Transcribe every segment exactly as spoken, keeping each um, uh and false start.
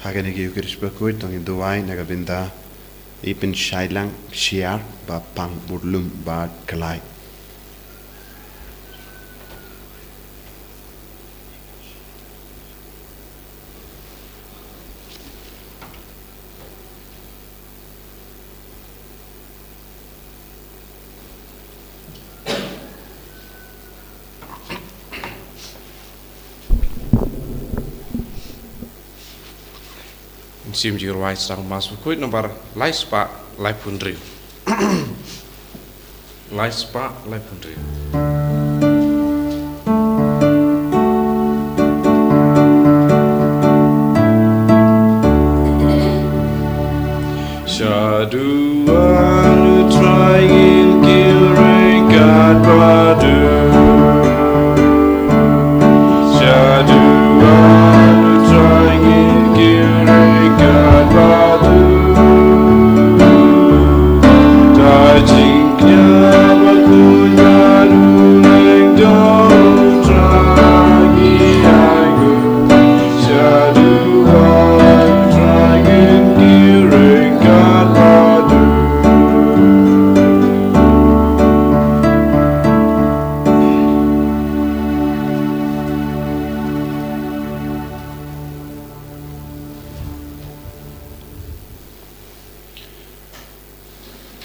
Ha kane ka Eucharist bakhuid to ngin duwai na ka bynta i pynshai lang shiar ba pang, bun lum bad khlaiñ. Ngin sim jingrwai sa tang Mass bakhuid nombar lai spah laiphew hynriew. Lai spah laiphew hynriew. Sha duwan U Trai ngin kyrkhu ryngkat bad u. Sha duwan U Trai ngin kyrkhu ryngkat bad u. Da jingkñia bakhuid bad u lyngdoh U Trai ngi aiu. Sha duwan U Trai ngin kyrkhu ryngkat bad u.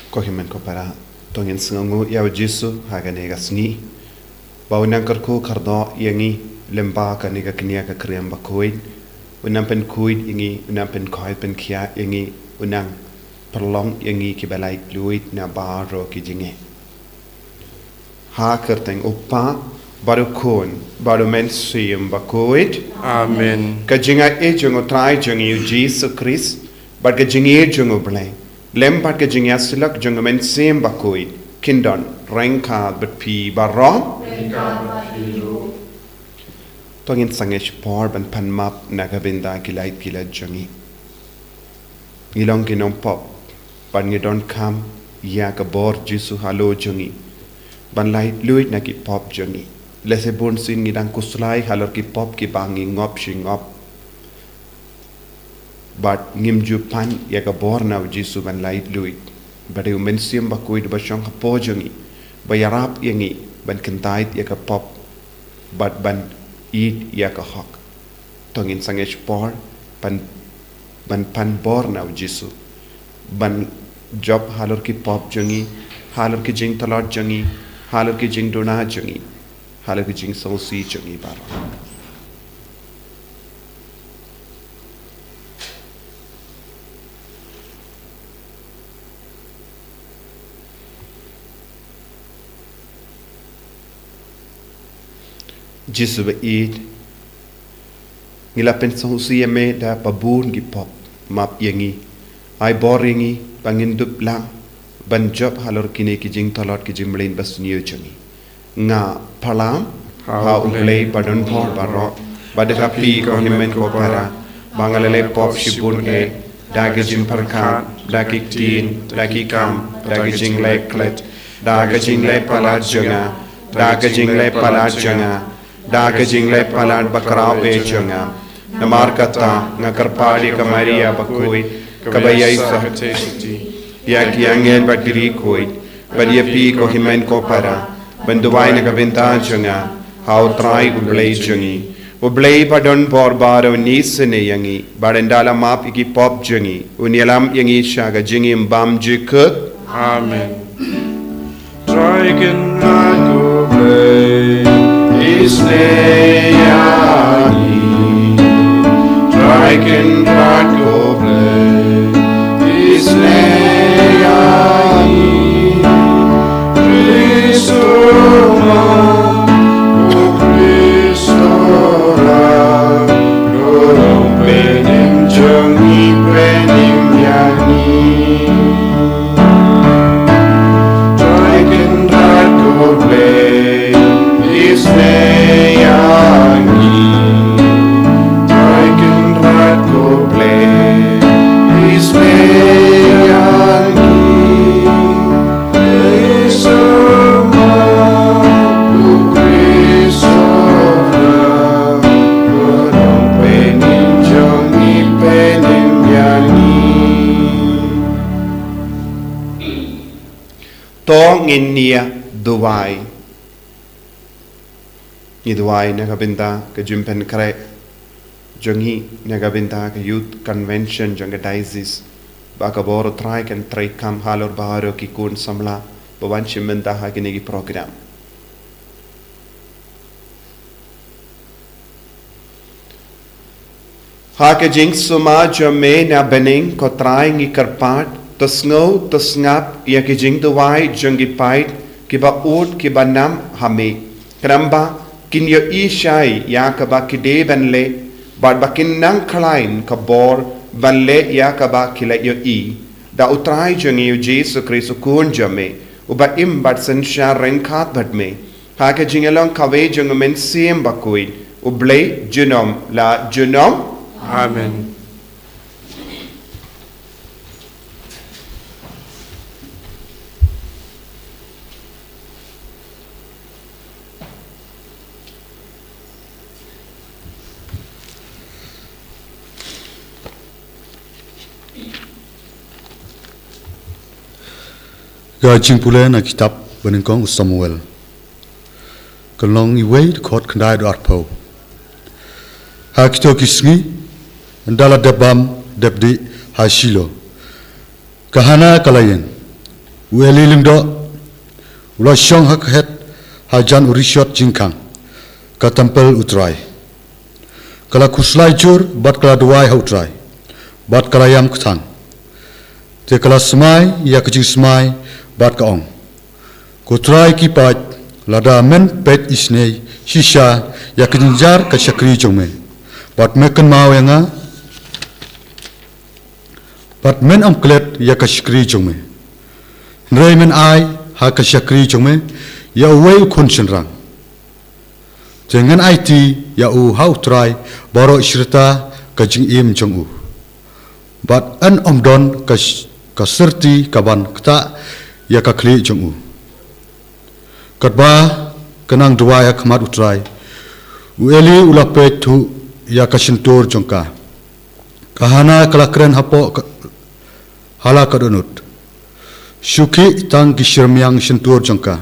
Ko hynmen ko para, to ngin sngewnguh ïa U Jisu ha kane ka sngi ba u nang kyrkhu kyrdoh ïa ngi lyngba kane ka kñia ka kyrïam bakhuid. U nang pynkhuid ïa ngi, u nang pynkhuid pynkhiah ïa ngi, u nang pynlong ïa ngi kiba laitluid na baroh ki jingeh. Ha ka kyrteng U Kpa bad U Khun bad U Mynsiem Bakhuid. Amen. Ka jingaiei jong U Trai jong ngi U Jisu Khrist bad ka jingïeit jong U Blei lem bad ka jingïasyllok jong U Mynsiem Bakhuid kin don ryngkat bad phi baroh. To ngin sangeh shipor ban pan map na ka bynta ki lait ki lait jong ngi. Ngi long ki nongpop bad ngi donkam ïa ka bor Jisu halor jong ngi ban laitluid na ki pop jong ngi. Lehse bunsien ngi dang khuslai halor ki pop kiba ngi ngop shi ngop. Bad ngim ju pan ïa ka bor na U Jisu ban laitluid. Bad dei U Mynsiem Bakhuid ba shong hapoh jong ngi ba ïarap ïa ngi ban kyntait ïa ka pop bad ban ïeit ïa ka hok. To ngin sangeh shipor ban, ban pan bor na U Jisu ban jop halor ki pop jong ngi, halor ki jingtlot jong ngi, halor ki jingduna jong ngi, halor ki jingsngewsih jong ngi baroh. Jisu ba ïeit, ngi la pynsngewsih ïa me da ba bun ki pop. Map ïa ngi, ai bor ïa ngi ba ngin dup lang ban jop halor kine ki jingtlot ki jingmlien ba sniew jong ngi. Nga pyrshang ha U Blei ba don bor baroh bad ha phi ko hynmen ko para ba nga la leh pop shibun eh, da ka jingpyrkhat, da ki ktien, da ki kam, da ka jingleh klet, da ka jingleh palat jong nga, da ka jingleh palat jong nga, da ka jingleh palat bakhraw eh jong nga. Namar kata nga kyrpad ïa ka Maria bakhuid kaba ïaisah, ïa ki angel bad ki riewkhuid, bad ïa phi ko hynmen ko para, ban duwai na ka bynta jong nga ha U Trai U Blei jong ngi. U Blei ba don bor baroh un isynei ïa ngi bad ynda la map ïa ki pop jong ngi un ïalam ïa ngi sha ka jingim bymjukut. Amen. Trai Kynrad ko Blei, isynei ïa ngi. Trai Kynrad ko Blei, isynei ïa ngi. Khrist u Mem, ko Khrist u Ram, ko Nongpynim jong ngi, pynim ïa ngi. Trai Kynrad ko Blei, isynei ïa ngi. Trai Kynrad ko To ngin ïa duwai. Ngi duwai na ka bynta ka jingpynkhreh jong ngi, na ka bynta ka Youth Convention jong ka Diocese, ba ka bor U Trai kan treikam halor baroh ki khun samla ba wan shim bynta ha kine ki program. Ha ka jingsumar jong me na bneng, ko Trai, ngi kyrpad, to sngew, to sngap ïa ki jingduwai jong ki paid kiba ud kiba nam ha me. Khnang ba kin ïohi shai ïa kaba ki dei ban leh, bad ba kin nang khlaiñ ka bor ban leh ïa kaba ki la ïohi. Da U Trai jong ngi U Jisu Khrist U Khun jong me, uba im bad synshar ryngkat bad me, ha ka jingïalong kawei jong U Mynsiem Bakhuid, U Blei junom la junom. Amen. Ka jingpule na kitab banyngkong u Samuel. Ka long iwei dkhot khyndai haduh arphew. Ha kito ki sngi, ynda la dep bam dep dih ha Shilo, ka Hana ka la ïeng. U Eli lyngdoh u la shong ha ka het hajan u rishot jingkhang ka templ U Trai. Ka la khuslai jur bad ka la duwai ha U Trai, bad ka la ïam kthang. Te ka la smai ïa ka jingsmai bad ka ong, Ko Trai ki paid, lada men peit isynei shisha ïa ka jynjar ka shakri jong me, bad me kynmaw ïa nga, bad men ym klet ïa ka shakri jong me, hynrei men ai ha ka shakri jong me ïa uwei u khun shynrang. Te ngan aiti ïa u ha U Trai baroh shi rta ka jingim jong u, bad yn ym don ka sh-, ka syrti kaban ktah ïa ka khlieh jong u. Katba ka nang duwai ha khmat U Trai, u Eli u la peit thuh ïa ka shyntur jong ka. Ka Hana ka la kren hapoh ka, ha la ka dohnud, Shu khih tang ki shyrmiang shyntur jong ka,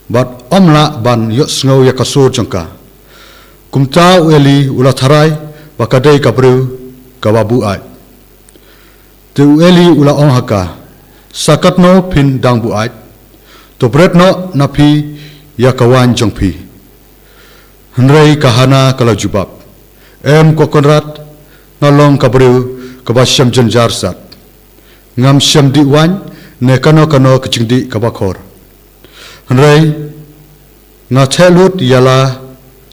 bad ym lah ban ïohsngew ïa ka sur jong ka. Kumta u Eli u la tharai ba ka dei ka briew kaba buaid. Te u Eli u la ong ha ka, Sa katno phin dang buaid? To bret noh na phi ïa ka waiñ jong phi. Hynrei ka Hana ka la jubab, Em ko Kynrad, nga long ka briew kaba shem jynjar sat. Ngam shem dih waiñ ne kano kano ka jingdih kaba khor. Hynrei nga theh lut ïa la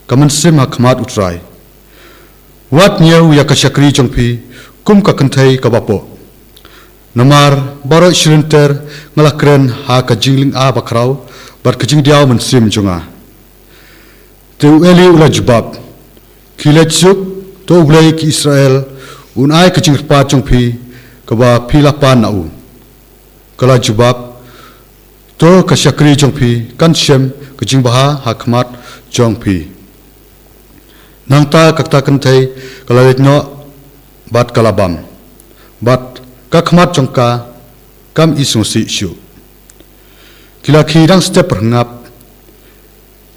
ka mynsiem ha khmat U Trai. Wat ñiew ïa ka shakri jong phi kum ka kynthei kaba poh. Namar baroh shi lynter nga la kren ha ka jinglynga bakhraw bad ka jingdiaw mynsiem jong nga. Te u Eli u la jubab, Khie leit suk, to U Blei ki Israel un ai ka jingkyrpad jong phi kaba phi la pan na u. Ka la jubab, To ka shakri jong phi kan shem ka jingbha ha khmat jong phi. Nangta kata ka kynthei ka la leit noh bad ka la bam, bad ka khmat jong ka kam isngewsih shuh. Ki la khie dang step pyrngap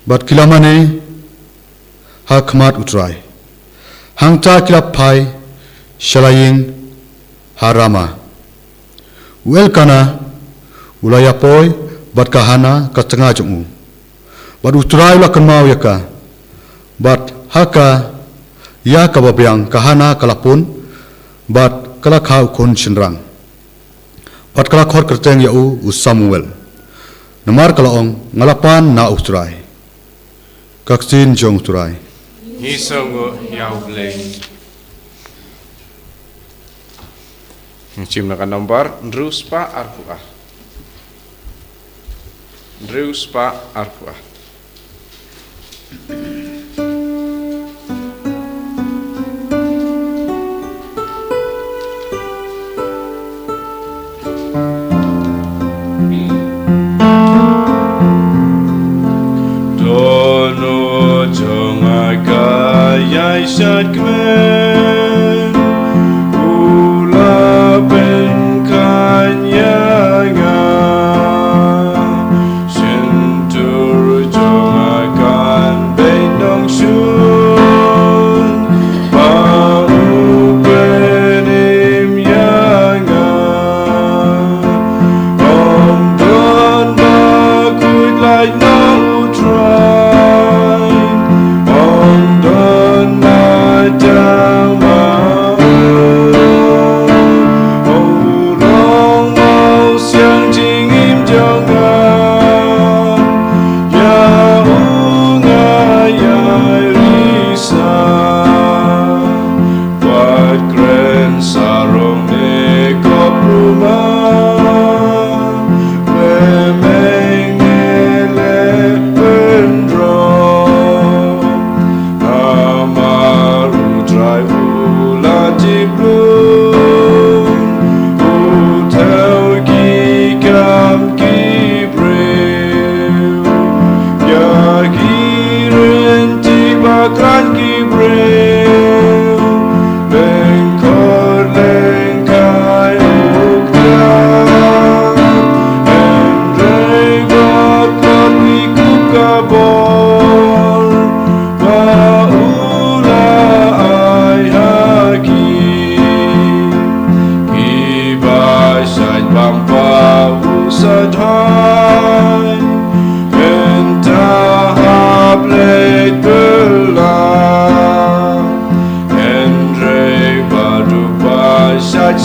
bad ki la mane ha khmat U Trai. Hangta ki la phai sha la ïing ha Rama. U Elkana u la ïa poi bad ka Hana ka tnga jong u, bad U Trai u la kynmaw ïa ka, bad ha ka ïa kaba biang ka Hana ka la pun bad ka la kha u khun shynrang. Bad ka la khot kyrteng ïa u, u Samuel, namar ka la ong, Nga la pan na U Trai. Ka ktien jong U Trai. Ngi sngewnguh ïa U Blei. Shim na ka nambar hynriew spah arphew ar. Hynriew spah arphew ar. Dohnud jong nga ka ïaishah kmen, u la pynkheiñ ïa nga.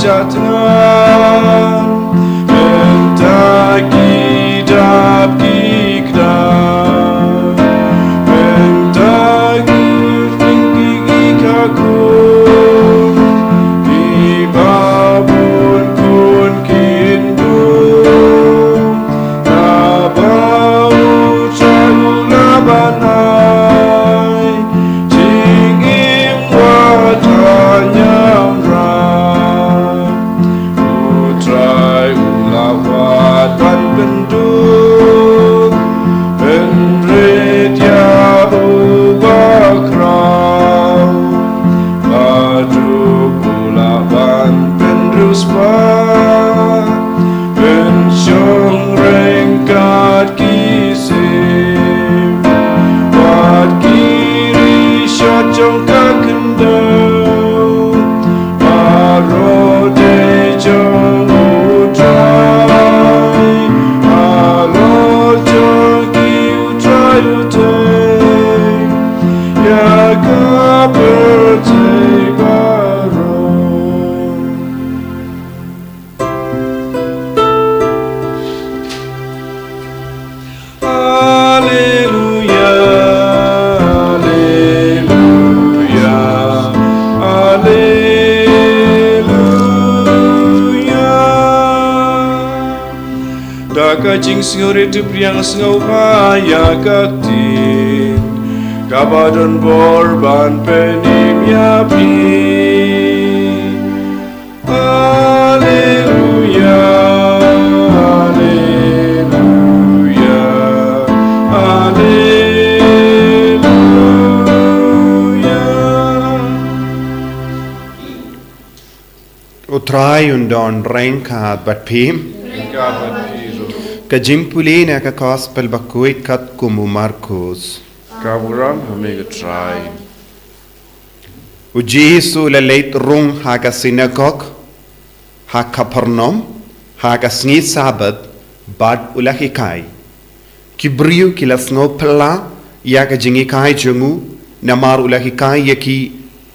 Ïa tngan, mynta ki dap ki kdar, mynta ki ring ki ki ka khun, ki babun khun kin duh, naba U Trai u la ban ai jingim wat haniamra. U Trai u la wad ban pynduh, pynrit ïa u bakhraw, bad u la ban pynriewspah, pynshong ryngkat ki sim bad ki rishot jong ka khyndew. Baroh dei jong U Trai, halor jong ki U Trai u tei ïa ka pyrthei baroh. Alleluia, alleluia, alleluia. Da ka jingsngewrit, to pdiang sngewbha ïa ka ktien kaba don bor ban pynim ïa phi. Alleluia, alleluia, alleluia. U Trai un don ryngkat bad phi. Ryngkat bad phi ruh. Ka jingpule na ka Gospel bakhuid katkum u Markus. Ka burom ha me ko Trai. U Jisu u la leit rung ha ka sinagog ha Kapernaum ha ka sngi Sabbath bad u la hikai. Ki briew ki la sngewphylla ïa ka jinghikai jong u, namar u la hikai ïa ki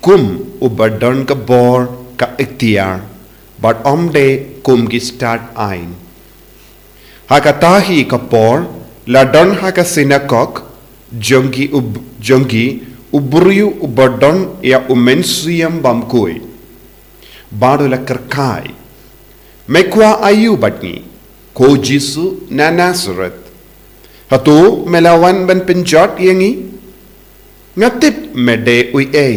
kum uba don ka bor ka iktiar, bad ym dei kum ki stad aiñ. Ha kata hi ka por, la don ha ka sinagog jong ki u, jong ki u briew uba don ïa u mynsiem bamkhuid. Bad u la kyrkhu: Me kwah aïu bad ngi, ko Jisu na Nasareth? Hato me la wan ban pynjot ïa ngi? Nga tip me dei uei,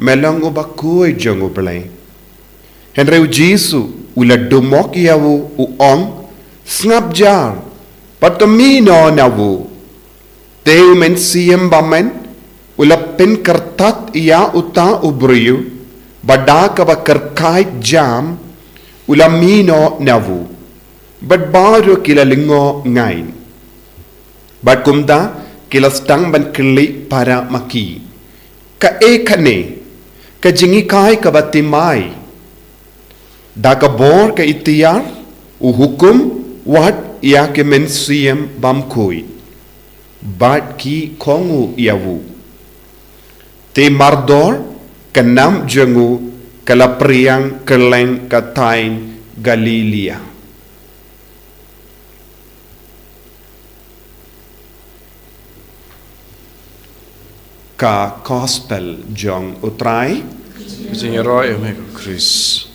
me long uba khuid jong U Blei. Hynrei u Jisu u la dumok ïa u, u ong: Sngap jar, bad to mih noh na u. Te u mynsiem bymman u la pynkyrthat ïa uta u briew, bad da kaba kyrkhu jam u la mih noh na u. Bad baroh ki la lyngngoh ngaiñ. Bad kumta ki la sdang ban kylli para ma ki: Kaei kane ka jinghikai kaba thymmai? Da ka bor ka iktiar u hukum wat ïa ki mynsiem bamkhuid, bad ki kohnguh ïa u. Te mardor ka nam jong u ka la phriang kylleng ka thaiñ Galilaïa. Ka Gospel jong U Trai. Ka jingïaroh ïa me ko Khrist.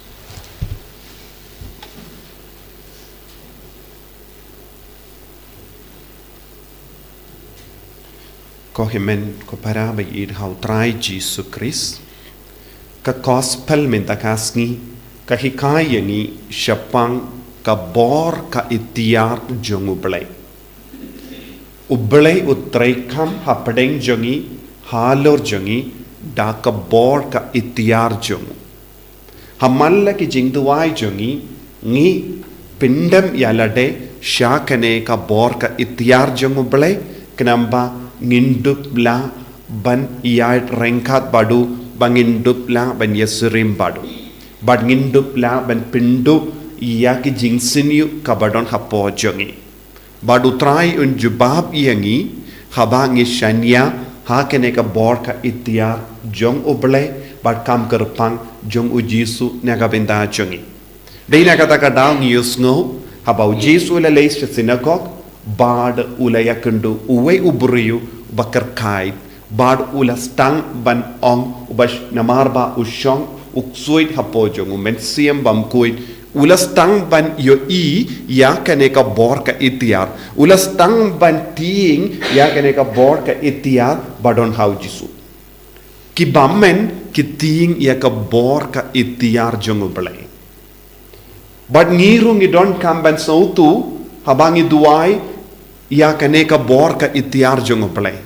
Ko hynmen ko para ba ïeit ha U Trai Jisu Khrist, ka Gospel mynta ka sngi ka hikai ïa ngi shaphang ka bor ka iktiar jong U Blei. U Blei u treikam hapdeng jong ngi, halor jong ngi, da ka bor ka iktiar jong u. Ha man la ki jingduwai jong ngi, ngi pyndem ïa lade sha kane ka bor ka iktiar jong U Blei, khnang ba ngin dup lah ban ïaid ryngkat bad u, ba ngin dup lah ban ïasyriem bad u, bad ngin dup lah ban pynduh ïa ki jingsniew kaba don hapoh jong ngi. Bad U Trai un jubab ïa ngi haba ngi shaniah ha kane ka bor ka iktiar jong U Blei bad kam kyrpang jong U Jisu na ka bynta jong ngi. Dei na kata ka daw ngi ïohsngew haba U Jisu u la leit sha synagog bad u la ïakynduh uwei u briew ba kyrkhu bad u la sdang ban ong, uba sh-, namar ba u shong u ksuid hapoh jong U Mynsiem Bakhuid, u la sdang ban ïohi ïa kane ka bor ka iktiar, u la sdang ban tieng ïa kane ka bor ka iktiar ba don ha U Jisu. Ki bymman ki tieng ïa ka bor ka iktiar jong U Blei. Bad ngi ruh ngi donkam ban sngewthuh haba ngi duwai ïa kane ka bor ka iktiar jong U Blei.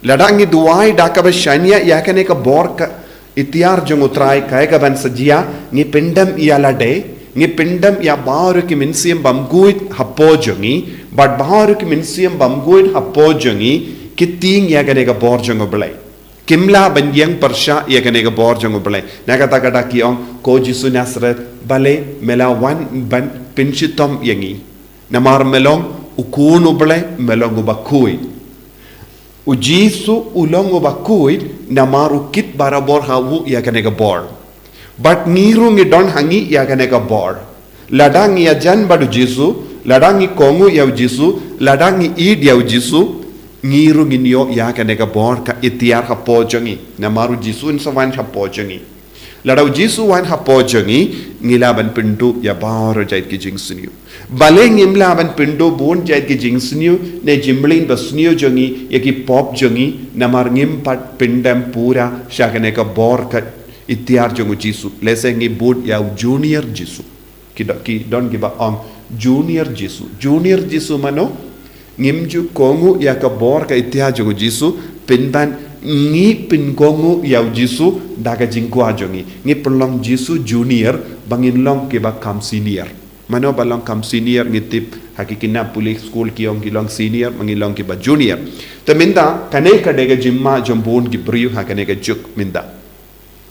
Lada ngi duwai da kaba shaniah ïa kane ka bor ka iktiar jong U Trai, kaei kaban sa jia? Ngi pyndem ïa lade, ngi pyndem ïa baroh ki mynsiem bakhuid hapoh jong ngi, bad baroh ki mynsiem bakhuid hapoh jong ngi ki tieng ïa kane ka bor jong U Blei. Kim lah ban ïeng pyrshah ïa kane ka bor jong U Blei. Na kata ka daw ki ong, ko Jisu Nasareth, balei me la wan ban pynshitom ïa ngi? Namar me long U Khun U Blei, me long U Bakhuid. U Jisu u long U Bakhuid, namar u kit barabor ha u ïa kane ka bor. Bad ngi ruh ngi don ha ngi ïa kane ka bor. Lada ngi ïajan bad U Jisu, lada ngi kohnguh ïa U Jisu, lada ngi ïeit ïa U Jisu, ngi ruh ngin ïoh ïa kane ka bor ka iktiar hapoh jong ngi. Namar U Jisu un sa wan hapoh jong ngi. Lada U Jisu u wan hapoh jong ngi, ngi lah ban pynduh ïa baroh jait ki jingsniew. Balei ngim lah ban pynduh bun jait ki jingsniew, ne jingmlien basniew jong ngi ïa ki pop jong ngi, namar ngim pat pyndem pura sha kane ka bor ka iktiar jong U Jisu. Lehse ngi bud ïa u Junior Jisu. Ki do-, ki don kiba ong Junior Jisu. Junior Jisu mano? Ngim ju kohnguh ïa ka bor ka iktiar jong U Jisu, pynban ngi pynkohnguh ïa U Jisu da ka jingkwah jong ngi. Ngi pynlong Jisu Junior, ba ngin long kiba kham senior. Mano ba long kham senior? Ngi tip ha ki khynnah pule skul ki ong ki long senior, ba ngin long kiba junior. Te mynta kane ka dei ka jingma jong bun ki briew ha kane ka juk mynta.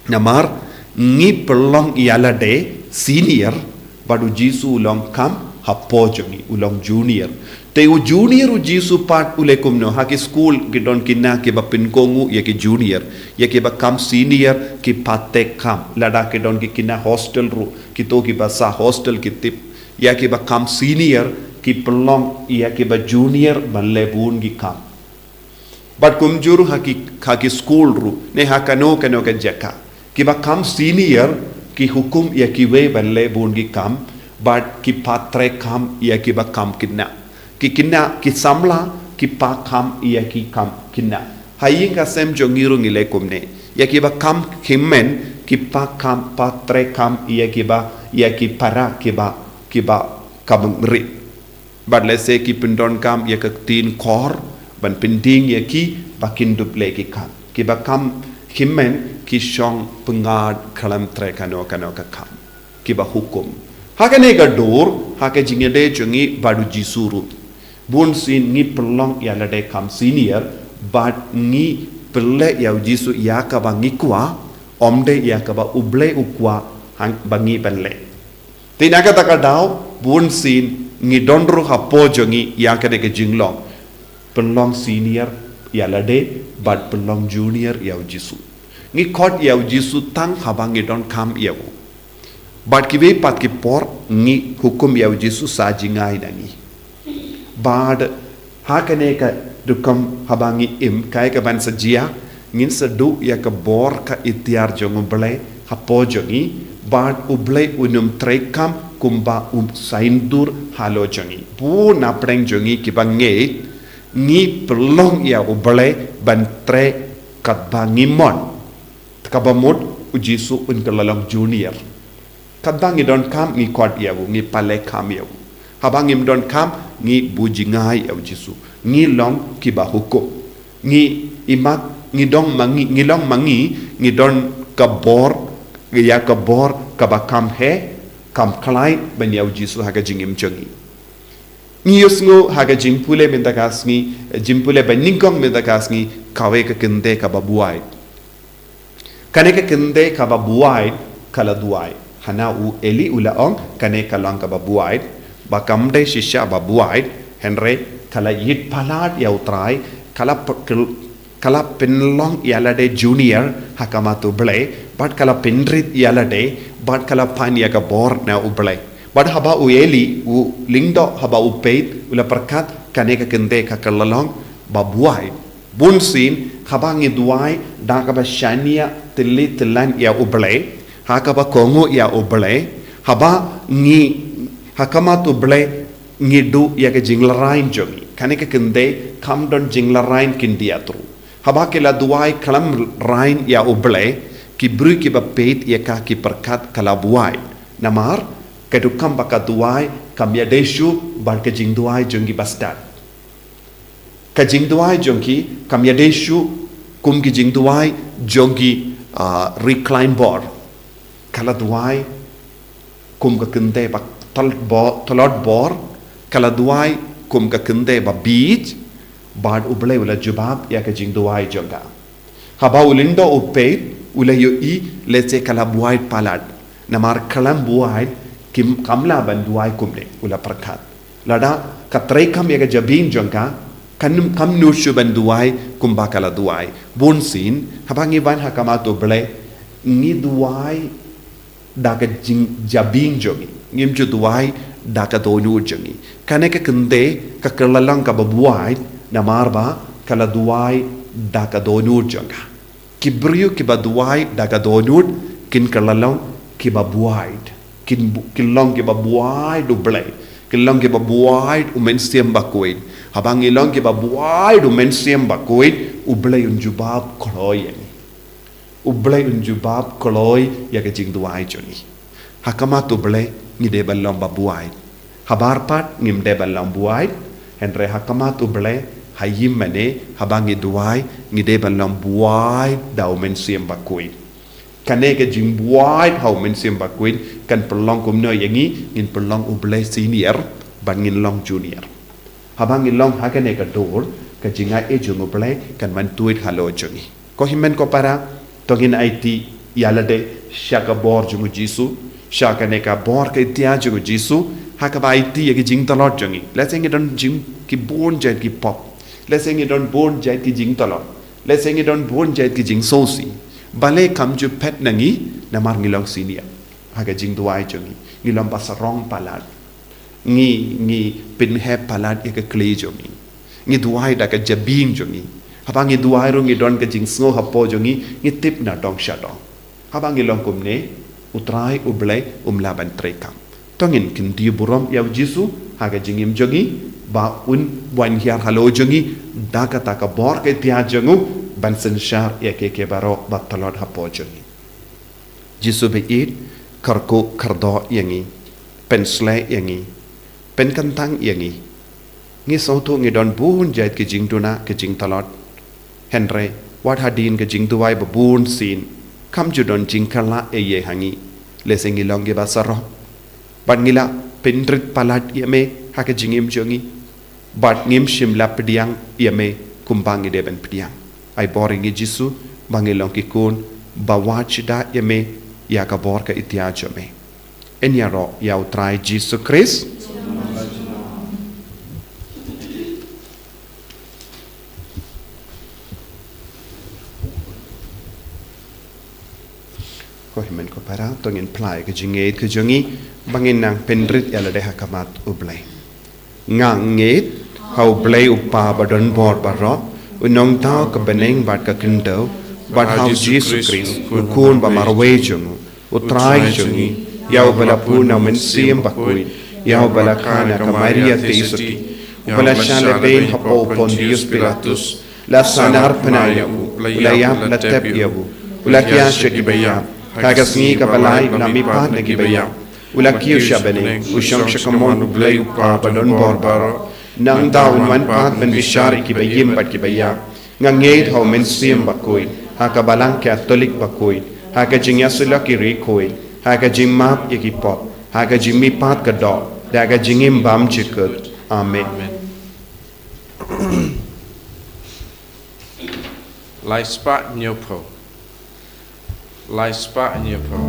Namar ngi pynlong ïa lade senior, bad U Jisu u long kham hapoh jong ngi, u long junior. Te u Junior U Jisu pat u leh kumno? Ha ki skul ki don khynnah kiba pynkohnguh ïa ki junior, ïa kiba kham senior ki patrei kham. Lada ki don ki khynnah hostel ruh, kito kiba sah hostel ki tip, ïa kiba kham senior ki pynlong ïa kiba junior ban leh bun ki kam. Bad kumjuh ruh ha ki, ha ki skul ruh, ne ha kano kano ka jaka, kiba kham senior ki hukum ïa kiwei ban leh bun ki kam, bad ki patrei kham ïa kiba kham khynnah. Ki khynnah, ki samla ki patrei kham ïa ki kham khynnah. Ha ïing ha sem jong ngi ruh ngi leh kumne. Ïa kiba kham hynmen ki patrei kham, patrei kham ïa kiba, ïa ki para kiba, kiba kham rit. Bad lehse ki pyndonkam ïa ka ktien khor ban pyndieng ïa ki ba kin dup leh ki kam. Kiba kham hynmen ki shong pyngngad khlem trei kano kano ka kam. Kiba hukum. Ha kane ka dur, ha ka jingïadei jong ngi bad U Jisu ruh, bunsien ngi pynlong ïa lade kham senior, bad ngi pynleh ïa U Jisu ïa kaba ngi kwah, ym dei ïa kaba U Blei u kwah hang ba ngi ban leh. Te na kata ka daw, bunsien ngi don ruh hapoh jong ngi ïa kane ka jinglong, pynlong senior ïa lade, bad pynlong junior ïa U Jisu. Ngi khot ïa U Jisu tang haba ngi donkam ïa u. Bad kiwei pat ki por ngi hukum ïa U Jisu sa jngai na ngi. Bad ha kane ka rukom haba ngi im, kaei kaban sa jia? Ngin sa duh ïa ka bor ka iktiar jong U Blei hapoh jong ngi, bad U Blei un ym trei kham kumba u saiñdur halor jong ngi. Bun na pdeng jong ngi kiba ngeit, ngi pynlong ïa U Blei ban trei katba ngi mon. Kaba mut U Jisu un kylla long junior. Katba ngi donkam ngi khot ïa u, ngi pynleh kham ïa u. Haba ngim donkam ngi buh jngai ïa U Jisu. Ngi long kiba hukum. Ngi imat, ngi dong ma ngi, ngi long ma ngi, ngi don ka bor, ïa ka bor kaba kham heh, kham khlaiñ ban ïa U Jisu ha ka jingim jong ngi. Ngi ïohsngew ha ka jingpule mynta ka sngi, jingpule ba nyngkong mynta ka sngi, kawei ka kynthei kaba buaid. Kane ka kynthei kaba buaid ka la duwai. Hana u Eli u la ong, kane ka long kaba buaid, ba kam dei shisha ba buaid, hynrei ka la ïeit palat ïa U Trai, ka la p-, kyl-, ka la pynlong ïa lade junior ha khmat U Blei, bad ka la pynrit ïa lade, bad ka la pan ïa ka bor na U Blei. Bad haba u Eli u lyngdoh, haba u peit, u la pyrkhat kane ka kynthei ka kylla long ba buaid. Bun sien haba ngi duwai da kaba shaniah tylli tyllan ïa U Blei, ha kaba kohnguh ïa U Blei, haba ngi ha khmat U Blei ngi duh ïa ka jinglehrain jong ngi. Kane ka kynthei kam don jinglehrain kin diatru. Haba ki la duwai khlem rhain ïa U Blei, ki briew kiba peit ïa ka ki pyrkhat ka la buaid. Namar ka dei kam ba ka duwai kam ïadei shuh bad ka jingduwai jong ki bastad. Ka jingduwai jong ki kam ïadei shuh kum ki jingduwai jong ki, ah, ri khlaiñ bor. Ka la duwai kum ka kynthei ba tlot bo-, tlot bor, ka la duwai kum ka kynthei ba bieit, bad U Blei u la jubab ïa ka jingduwai jong ka. Haba u lyngdoh u peit, u la ïohi lehse ka la buaid palat. Namar khlem buaid kim, kam lah ban duwai kumne, u la pyrkhat. Lada ka treikam ïa ka jabieng jong ka, kan, kam nud shuh ban duwai kumba ka la duwai. Bun sien haba ngi wan ha khmat U Blei, ngi duwai da ka jing, jabieng jong ngi. Ngim ju duwai da ka dohnud jong ngi. Kane ka kynthei ka kylla long kaba buaid namar ba ka la duwai da ka dohnud jong ka. Ki briew kiba duwai da ka dohnud kin kylla long kiba buaid. Kin bu-, kin long kiba buaid U Blei. Kin long kiba buaid U Mynsiem Bakhuid. Haba ngi long kiba buaid U Mynsiem Bakhuid, U Blei un jubab kloi ïa ngi. U Blei un jubab kloi ïa ka jingduwai jong ngi. Ha khmat U Blei ngi dei ban long ba buaid. Habar pat ngim dei ban long buaid, hynrei ha khmat U Blei ha ïing mane haba ngi duwai ngi dei ban long buaid da U Mynsiem Bakhuid. Kane ka jingbuaid ha U Mynsiem Bakhuid kan pynlong kumno ïa ngi, ngin pynlong U Blei senior, bad ngin long junior. Haba ngi long ha kane ka dur, ka jingai jong U Blei kan wan tuid halor jong ngi. Ko hynmen ko para, to ngin aiti ïa lade sha ka bor jong U Jisu, sha kane ka bor ka itiar jong U Jisu, ha kaba aiti ïa ki jingtlot jong ngi. Lehse ngi don jing ki bun jait ki pop. Lehse ngi don bun jait ki jingtlot. Lehse ngi don bun jait ki jingsngewsih. Balei kam ju phet na ngi, namar ngi long senior ha ka jingduwai jong ngi. Ngi long ba sarong palat. Ngi, ngi pynheh palat ïa ka khlieh jong ngi. Ngi duwai da ka jabieng jong ngi. Haba ngi duwai ruh ngi don ka jingsngew hapoh jong ngi, ngi tip na dong sha dong. Haba ngi long kumne, U Trai U Blei um lah ban treikam. To ngin kyntiew burom ïa U Jisu ha ka jingim jong ngi, ba un wan hiar halor jong ngi da kata ka bor ka itiar jong u, ban synshar ïa kiei kiei baroh ba tlot hapoh jong ngi. Jisu ba ïeit, kyrkhu kyrdoh ïa ngi, pynshlei ïa ngi, pynkyntang ïa ngi. Ngi sngewthuh ngi don bun jait ki jingduna ki jingtlot. Hynrei wat hadien ka jingduwai ba bun sien, kam ju don jingkylla ei ei ha ngi. Lehse ngi long kiba sarong, bad ngi la pynrit palat ïa me ha ka jingim jong ngi. Bad ngim shym la pdiang ïa me kumba ngi dei ban pdiang. Ai bor ïa ngi Jisu, ba ngin long ki khun ba wad shida ïa me, ïa ka bor ka itiar jong me. Yn ïaroh ïa U Trai Jisu Khrist. Ko hynmen ko para, to ngin phla ïa ka jingngeit ka jong ngi, ba ngin nang pynrit ïa lade ha khmat U Blei. Nga ngeit ha U Blei U Kpa ba don bor baroh, U Nongthaw ka bneng bad ka khyndew, bad ha U Jisu Khrist, U Khun ba marwei jong U, U Trai jong ngi, ïa uba la pun na U Mynsiem Bakhuid, ïa uba la kha na ka Maria Theisotti, uba la shah lehbeiñ hapoh u Pontius Pilatus, la sahnarphna ïa u, u la ïap, la tep ïa u, u la hiar sha kiba ïap, ha ka sngi kaba lai u la mihpat na kiba ïap, u la kiew sha bneng, u shong sha kamon U Blei U Kpa ba don bor baroh. Nangta un wan pat ban bishar ïa kiba im bad kiba ïap. Nga ngeit ha U Mynsiem Bakhuid, ha ka Balang Katholik bakhuid, ha ka jingïasyllok ïa ki riewkhuid, ha ka jingmap ïa ki pop, ha ka jingmihpat ka doh, da ka jingim bymjukut. Kut. Amen. Lai spah hynñiew phew. Lai spah hynñiew phew.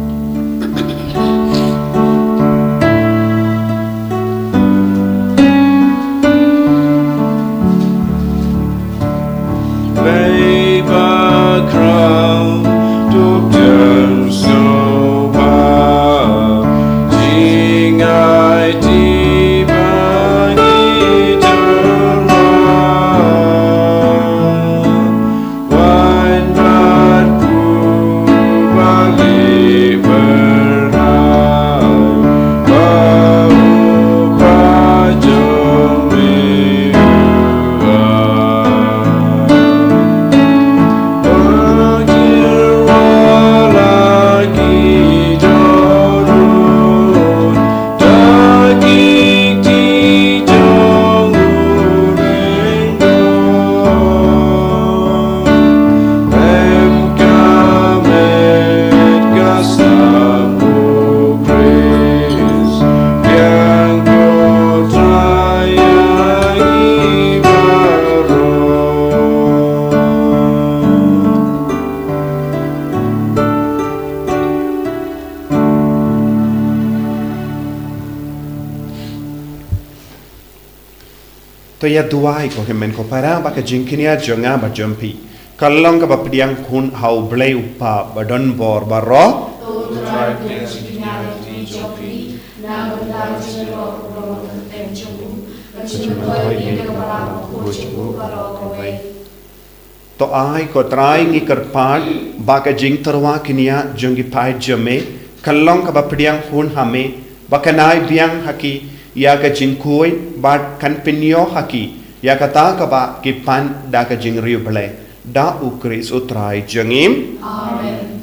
Ïa duwai ko hynmen ko para ba ka jingkñia jong nga bad jong phi ka long kaba pdiang khun ha U Blei U Kpa ba don bor baroh. To ai ko Trai ngi kyrpad ba ka jingtyrwa kñia jong ki paid jong me kan long kaba pdiang khun ha me, ba kan ai biang ha ki ïa ka jingkhuid bad kan pynïoh ha ki ïa kata kaba ki pan da ka jingriewblei. Da U Khrist U Trai jong ngi. Amen.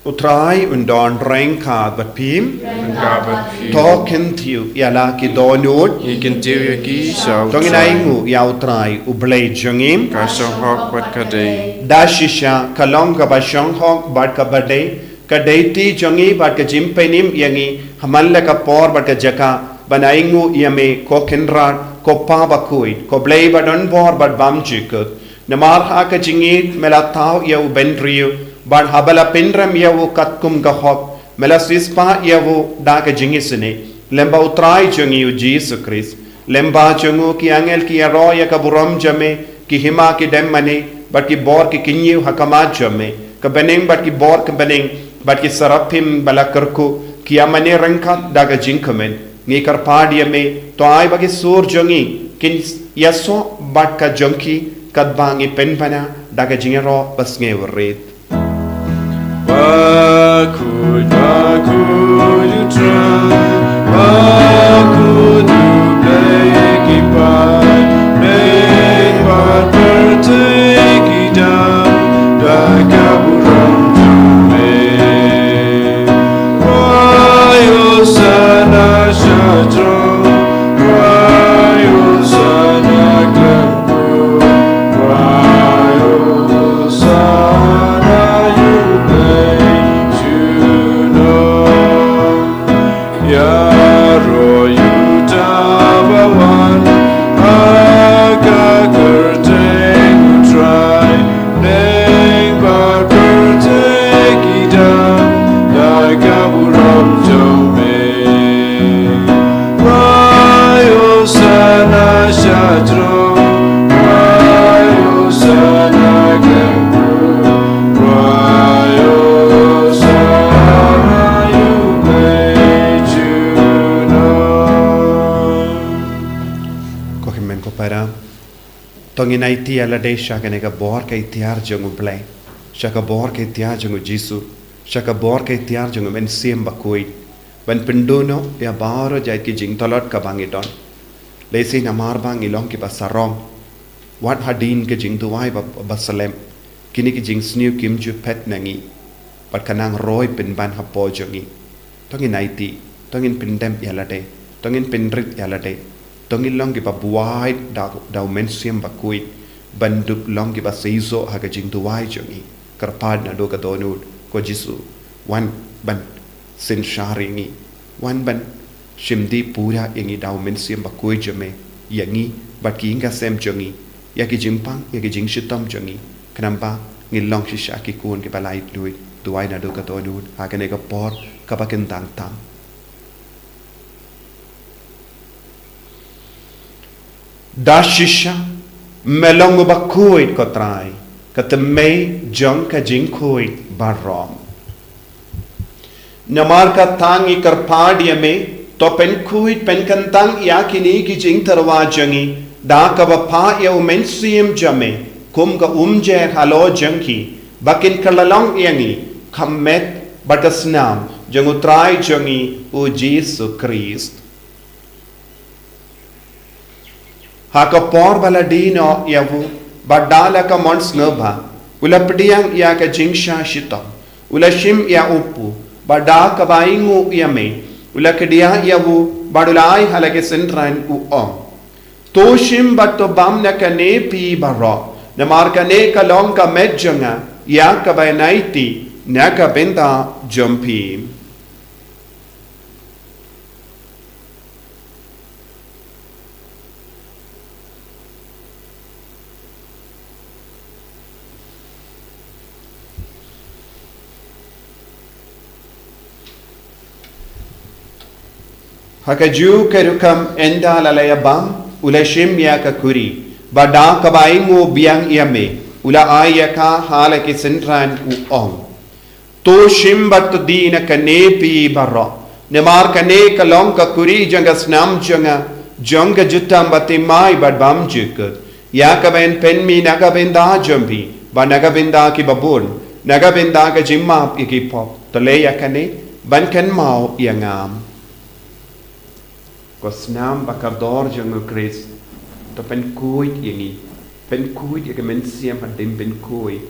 U Trai un don ryngkat bad phi. Ryngkat bad phi. To kyntiew ïa la ki dohnud. Ngi kyntiew ïa ki sha U Trai. To ngin ainguh ïa U Trai U Blei jong ngi. Ka shong hok bad ka dei. Da shisha ka long kaba shong hok bad kaba dei, ka dei ti jong ngi bad ka jingpynim ïa ngi ha man la ka por bad ka jaka ban ainguh ïa me ko Kynrad, ko Pa bakhuid, ko Blei ba don bor bad bymjukut. Namar ha ka jingïeit me la thaw ïa u bynriew bad haba la pynrem ïa u katkum ka hok me la siewspah ïa u da ka jingisynei. Lyngba U Trai jong ngi U Jisu Khrist, lyngba jong u ki angel ki ïaroh ïa ka burom jong me, ki hima ki dem mane bad ki bor ki kyñiew ha khmat jong me. Ka bneng bad ki bor ka bneng bad ki saraphim ba la kyrkhu ki ïa mane ryngkat da ka jingkmen. Ngi kyrpad ïa me, to ai ba ki sur jong ngi kin ïasoh bad ka jong ki katba ngi pynbna da ka jingïaroh ba sngewrit. Bakhuid, bakhuid U Trai, bakhuid U Blei ki paid, bad pyrthei ki dang da ka burom jong me. Khwai Hosana sha throne, khwai Hosana khlem kut, khwai Hosana ïa U Blei junom. Ïaroh ïa uta uba wan ha ka kyrteng U Trai, bneng bad pyrthei ki dang da ka burom jong me. Khwai Hosana sha throne, khwai Hosana khlem kut, khwai Hosana ïa U Blei junom. Ko hynmen ko para, to ngin aiti ïa lade sha kane ka bor ka itiar jong U Blei, sha ka bor ka itiar jong U Jisu, sha ka bor ka itiar jong U Mynsiem Bakhuid, ban pynduh noh ïa baroh jait ki jingtlot kaba ngi don. Lehse namar ba ngi long kiba sarong, wat hadien ka jingduwai ba, ba slem, kine ki jingsniew kim ju phet na ngi, bad ka nang roi pynban hapoh jong ngi. To ngin aiti, to ngin pyndem ïa lade, to ngin pynrit ïa lade, to ngin long kiba buaid da, da U Mynsiem Bakhuid, ban dup long kiba seisoh ha ka jingduwai jong ngi. Kyrpad naduh ka dohnud, ko Jisu, wan ban synshar ïa ngi, wan ban shim dih pura ïa ngi da U Mynsiem Bakhuid jong me, ïa ngi bad ki ïing ki sem jong ngi, ïa ki jingpang, ïa ki jingshitom jong ngi, khnang ba ngin long shisha ki khun kiba laitluid. Duwai naduh ka dohnud ha kane ka por kaba kyntang tam. Da shisha me long uba khuid, ko Trai, ka tymmen jong ka jingkhuid baroh. Namar kata ngi kyrpad ïa me, to pynkhuid pynkyntang ïa kine ki jingtyrwa jong ngi da kaba phah ïa U Mynsiem jong me kum ka umjer halor jong ki, ba kin kylla long ïa ngi ka met bad ka snam jong U Trai jong ngi U Jisu Khrist. Ha ka por ba la die noh ïa u, bad da la ka mon sngewbha, u la pdiang ïa ka jingshah shitom, u la shim ïa u kpu, bad da kaba ainguh ïa me, u la kdiah ïa u, bad u la ai ha la ki synran, u ong: To shim bad to bam na kane phi baroh, namar kane ka long ka met jong nga, ïa kaba ngi aiti na ka bynta jong phi. Ha kajuh ka rukom ynda la la ïabam, u la shim ïa ka kuri, bad da kaba ainguh biang ïa me, u la ai ïa ka ha la ki synran, u ong: To shim bad to die na kane phi baroh, namar kane ka long ka kuri jong ka snam jong nga, jong ka jutang bathymmai bad bymjukut. Ïa kaban pynmih na ka bynta jong phi bad na ka bynta kiba bun, na ka bynta ka jingmap ïa ki pop. To leh ïa kane ban kynmaw ïa nga. Ko snam ba kordor jong u Khrist, to pynkhuid ïa ngi, pynkhuid ïa ka mynsiem hadien pynkhuid,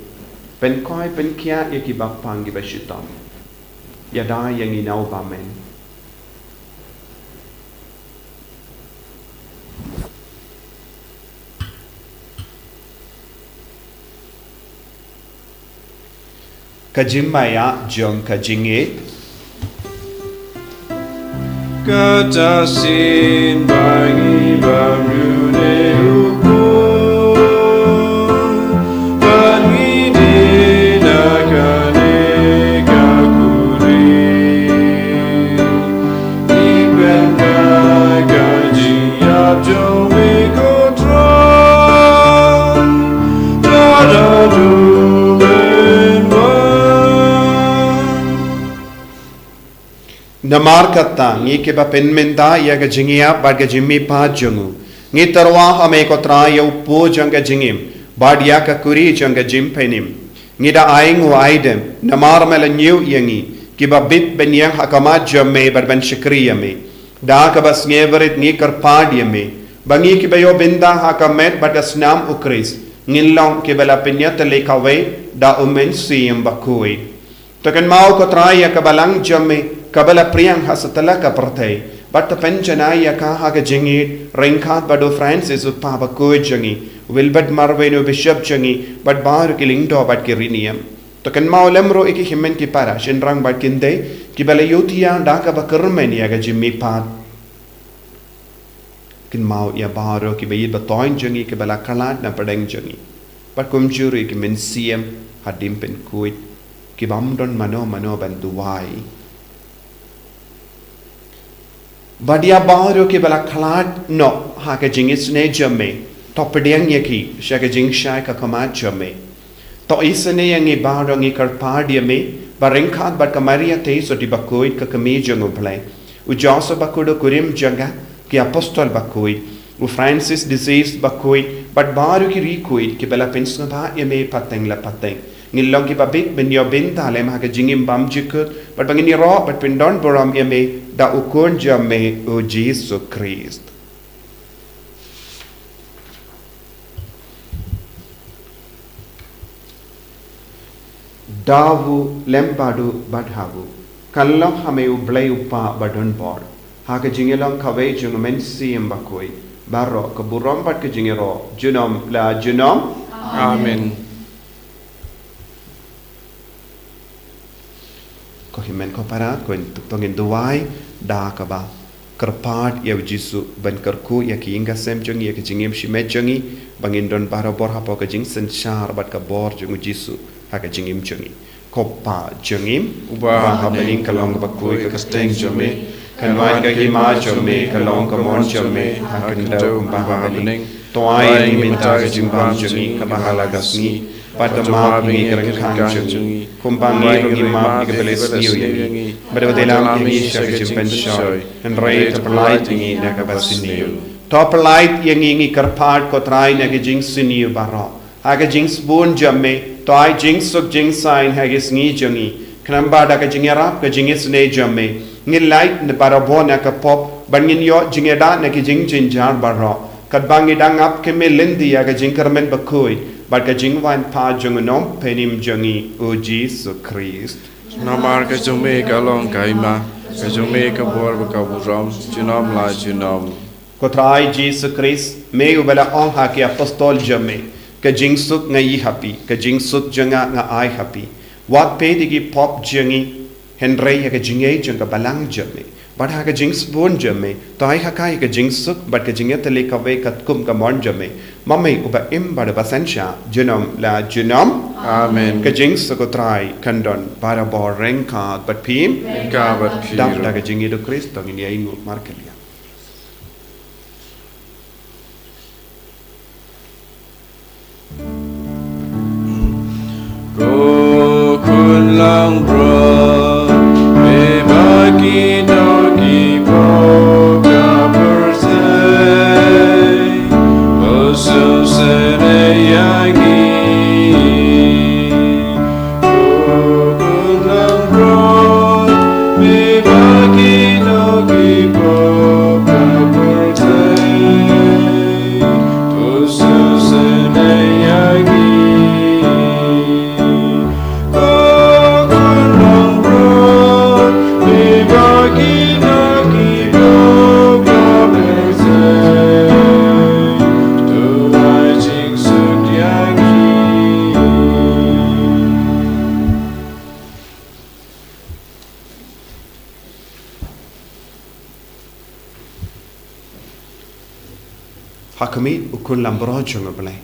pynkhuid pynkhiah ïa kiba pang kiba shitom. Ïada ïa ngi na u bymman. Ka jingmaïa jong ka jingngeit. Kata shisien ba ngi bam ïa une u khun, ba ngi die na kane ka kuri. Ngi pynbna ka jingïap jong me ko Trai, da da u pynwan. Namar kata, ngi kiba pynmynta ïa ka jingïap bad ka jingmihpat jong u, ngi tyrwa ha me ko Trai ïa u pud jong ka jingim bad ïa ka kuri jong ka jingpynim. Ngi da ainguh aidem namar me la ñiew ïa ngi kiba bit ban ïeng ha khmat jong me bad ban shakri ïa me. Da kaba sngewrit ngi kyrpad ïa me ba ngi kiba ïoh bynta ha ka met bad ka snam u Khrist, ngin long kiba la pynïatylli kawei da u Mynsiem Bakhuid. To kynmaw ko Trai ïa ka balang jong me kaba la pdiang ha satlak ka pyrthei, bad to pynjanai ïa ka ha ka jingngeit ryngkat bad u Francis u Kpa Bakhuid jong ngi, Wilbert Marwei u Bishop jong ngi, bad baroh ki lyngdoh bad ki riewniam. To kynmaw lem ruh ïa ki hynmen ki para, shynrang bad ki khyndai kiba la ïohthiah da kaba kyrmen ïa ka jingmihpat. Kynmaw ïa baroh kiba ïeit ba thoiñ jong ngi kiba la khlad na pdeng jong ngi, bad kumjuh ruh ïa ki mynsiem hadien pynkhuid kibym don mano mano ban duwai. Bad ïa baroh kiba la khlad noh ha ka jingisynei jong me, to pdiang ïa ki sha ka jingshai ka khmat jong me. To isynei ïa ngi baroh, ngi kyrpad ïa me ba ryngkat bad ka Maria Theisotti Bakhuid ka kmie jong u Blei, u Joseph Bakhuid u kurim jong ka, ki apostol bakhuid, u Francis de Sales Bakhuid, bad baroh ki riewkhuid kiba la pynsngewbha ïa me pateng la pateng, ngin long kiba bit ban ïoh bynta lem ha ka jingim bymjukut, bad ba ngin ïaroh bad pyndonburom ïa me da u Khun jong me u Jisu Khrist. Da u lem bad u bad ha u, kan long ha me u Blei u Kpa badonbor, ha ka jingïalong kawei jong u Mynsiem Bakhuid, baroh ka burom bad ka jingïaroh junom la junom. Amen. Ko hynmen ko para, ko in, to ngin duwai da kaba kyrpad ïa u Jisu ban kyrkhu ïa ki ïing ki sem jong ngi, ïa ka jingim shimet jong ngi, ba ngin don barabor hapoh ka jingsynshar bad ka bor jong u Jisu ha ka jingim jong ngi. Ko Pa jong ngi uba ha bneng, ka long kaba khuid ka kyrteng jong me, kan wan ka hima jong me, ka long ka mon jong me ha ka khyndew kumba ha bneng. To ai ïa ngi mynta ka jingbam jong ngi kaba ha la ka sngi, bad to map ïa ngi ki ryngkang jong ngi, kumba ngi ruh ngi map ïa kiba la isniew ïa ngi. Bad wat ïalam ïa ngi sha ka jingpynshoi, hynrei to pyllait ïa ngi na kaba sniew. To pyllait ïa ngi, ngi kyrpad ko Trai, na ki jingsniew baroh. Ha ka jingsbun jong me, to ai jingsuk jingsaiñ ha ki sngi jong ngi, khnang ba da ka jingïarap ka jingisynei jong me, ngin lait barabor na ka pop, bad ngin ïoh jingïada na ki jingjynjar baroh, katba ngi dang ap kmie lynti ïa ka jingkyrmen bakhuid bad ka jingwan pat jong u Nongpynim jong ngi u Jisu Khrist. Namar ka jong me ka long ka hima, ka jong me ka bor bad ka burom junom la junom. Ko Trai Jisu Khrist, me uba la ong ha ki apostol jong me, ka jingsuk nga ïoh ha phi, ka jingsuk jong nga nga ai ha phi. Wat peit ïa ki pop jong ngi, hynrei ïa ka jingngeit jong ka balang jong me. Bad ha ka jingsbun jong me, to ai ha ka ïa ka jingsuk bad ka jingïatylli kawei katkum ka mon jong me, ma me uba im bad uba synshar junom la junom. Amen. Ka jingsuk U Trai kan don barabor ryngkat bad phi. Ryngkat bad phi ruh. Dap da ka jingïeit U Khrist to ngin ïa ïnguh markylliang. Ko khun langbrot, me ba kito ki pop ka pyrthei, u sngewsynei ïa ngi. Ko khun langbrot, me ba kito ki pop ka pyrthei, u sngewsynei ïa ngi. Ko khun langbrot, me ba kito ki pop ka pyrthei, to ai jingsuk ïa ngi. Ha khmih, U Khun langbrot jong U Blei.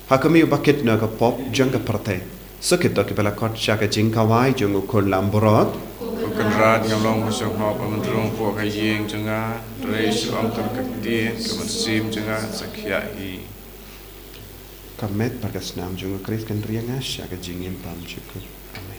Ha khmih, uba kit noh ïa ka pop jong ka pyrthei. Sa kito kiba la khot sha ka jingkhawai jong U Khun langbrot. Ko Kynrad, ngam long ba sngewhok ba men rung hapoh ka ïing jong nga, hynrei shu ong tang ka ktien, ka mynsiem jong nga sa khiah hi. Ka met bad ka snam jong U Khrist kan ri ïa nga sha ka jingim bymjukut. Amen.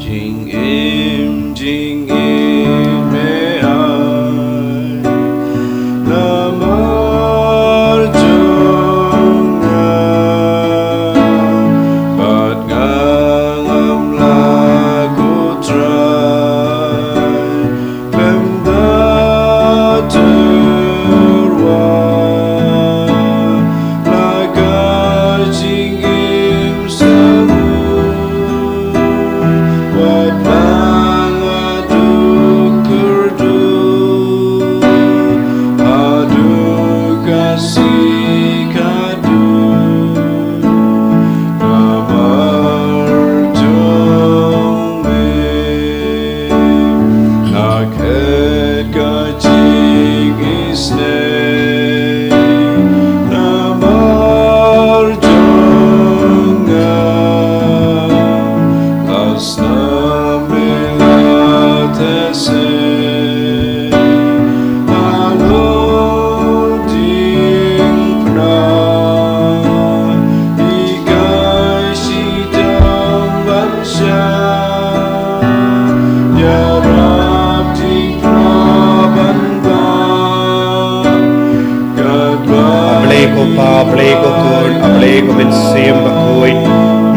Jingim, jingim me ai namar jong nga, bad nga ngam lah, ko Trai, khlem da tyrwa na ka jingim sngewbha, wat la nga duk kyrduh haduh ka sngi khatduh, namar jong me. Nga khet ka jingisynei namar jong nga, ka snam me la teh seh halor diengphna, hikai shitom ban shah ïarap diengphna ban bam. A Blei ko Pa, a Blei ko Khun, a Blei ko Mynsiem Bakhuid.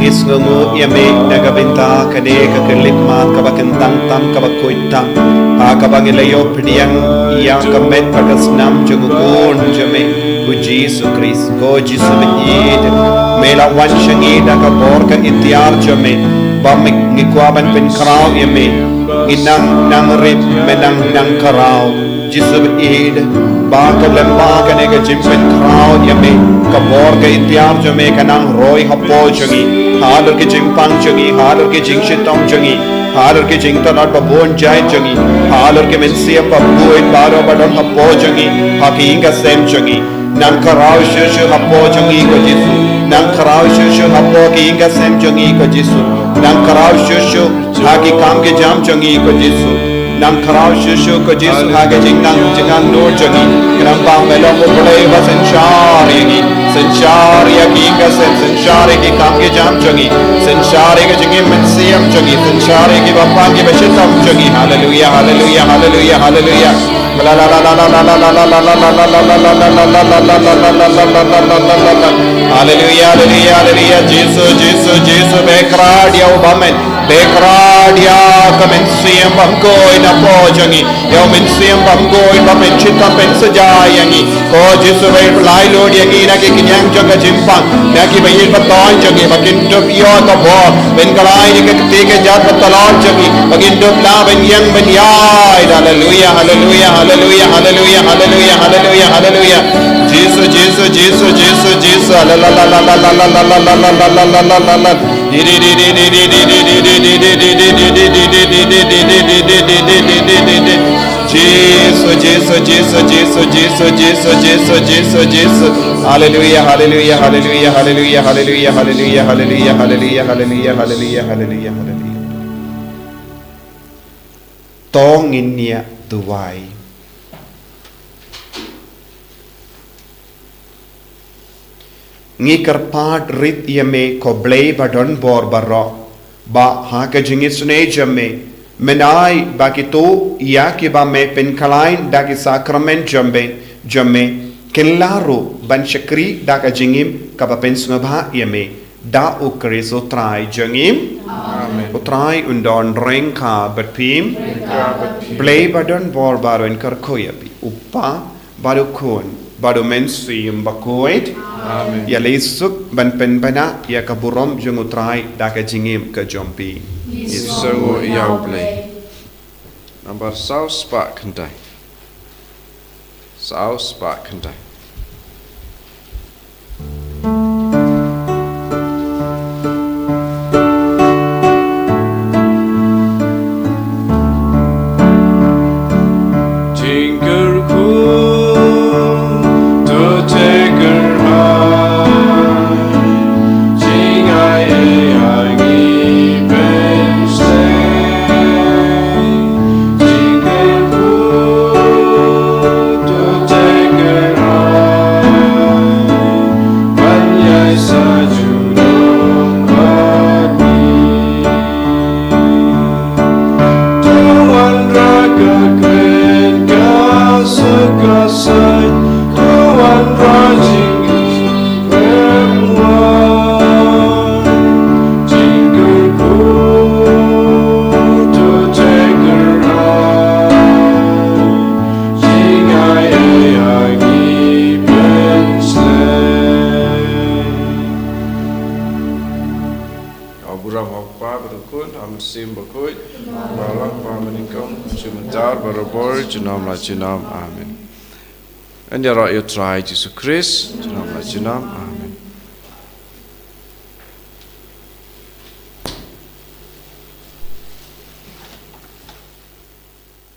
Ngi sngewnguh ïa me na ka bynta kane ka khyllipmat kaba kyntang tam, kaba khuid tam, ha kaba ngi la ïoh pdiang ïa ka met bad ka snam jong u Khun jong me, u Jisu Khrist. Ko Jisu baieit, me la wan sha ngi da ka bor ka iktiar jong me, ba me, ngi kwah ban pynkhraw ïa me. Ngi nang nang rit, me nang nang khraw. Jisu baieit, ba ka lyngba kane ka jingpynkhraw ïa me, ka bor ka iktiar jong me ka nang roi hapoh jong ngi. Halor ki jingpang jong ngi, halor ki jingshitom jong ngi, halor ki jingtynat ba bun jait jong ngi, halor ki mynsiem ba bun baroh ba don hapoh jong ngi, ha ki ïing ka sem jong ngi. Nang khraw shuh shuh hapoh jong ngi ko Jisu. Nang khraw shuh shuh hapoh ki ïing ka sem jong ngi ko Jisu. Nang khraw shuh shuh ha ki kam ki jam jong ngi ko Jisu. Nang khraw shuh shuh ko Jisu ha ka jingnang jingangnud jong ngi. Khnang ba me long U Blei ba synshar ïa ngi. Synshar ïa ki ïing ka sem, synshar ïa ki kam ki jam jong ngi. Synshar ïa ka jingim mynsiem jong ngi. Synshar ïa ki bapang ki bashitom jong ngi. Haleluya, haleluya, haleluya, haleluya. Haleluya, haleluya, haleluya. Jisu, Jisu, Jisu, bekra dia ubamen. Bekra dia ka mynsiem bam koi na po jong ngi. Ïa u mynsiem bam koi ba pynshit tam pynsaja ïa ngi. Ko Jisu, ba lai lut ïa ngi na ki kynjang jong ka jingpang. Na ki ba ïeit ba ton jong ngi ba kin dup ïoh ka bor. Pynkylla ïa ka kti ka jat ba talon jong ngi ba kin dup lah ban ïeng ban ïaid. Haleluya, haleluya, haleluya, haleluya, haleluya, haleluya, haleluya. Jisu, Jisu, Jisu, Jisu, Jisu. La la la la la la la la la la la la la la la la. Jisu, Jisu, Jisu. Haleluya, haleluya, haleluya, haleluya, haleluya, haleluya, haleluya, haleluya, haleluya, haleluya, haleluya, haleluya. To ngin ïa duwai. Ngi kyrpad rit ïa me ko Blei ba don bor baroh, ba ha ka jingisynei jong me, men ai ba kito ïa kiba me pynkhlaiñ da ki sakramen jong me, jong me, kin lah ruh ban shakri da ka jingim kaba pynsngewbha ïa me. Da U Khrist U Trai jong ngi. Amen. U Trai un don ryngkat bad phi. Ryngkat bad phi. Blei ba don bor baroh un kyrkhu ïa phi. U Kpa, bad U Khun, bad U Mynsiem Bakhuid. Amen. Ïaleh suk ban pynbna ïa ka burom jong U Trai da ka jingim ka jong phi. Ngi sngewnguh ïa U Blei. Nambar saw spah khyndai. Saw spah khyndai. Jingkyrkhu to te kyrhai, jingai ei ha ngi pynslei. Jingkyrkhu to te kyrhai, ban ïai sa junom bad ngi. To wanrah ka kren ka suk ka saiñ, to wanrah jingkyrkhu. Burom ha U Kpa bad U Khun, ha U Mynsiem Bakhuid, ba la kpa mynnyngkong, shibun tar barabor, junom la junom. Amen. Ngan ïaroh ïa U Trai Jisu Khrist, junom la junom.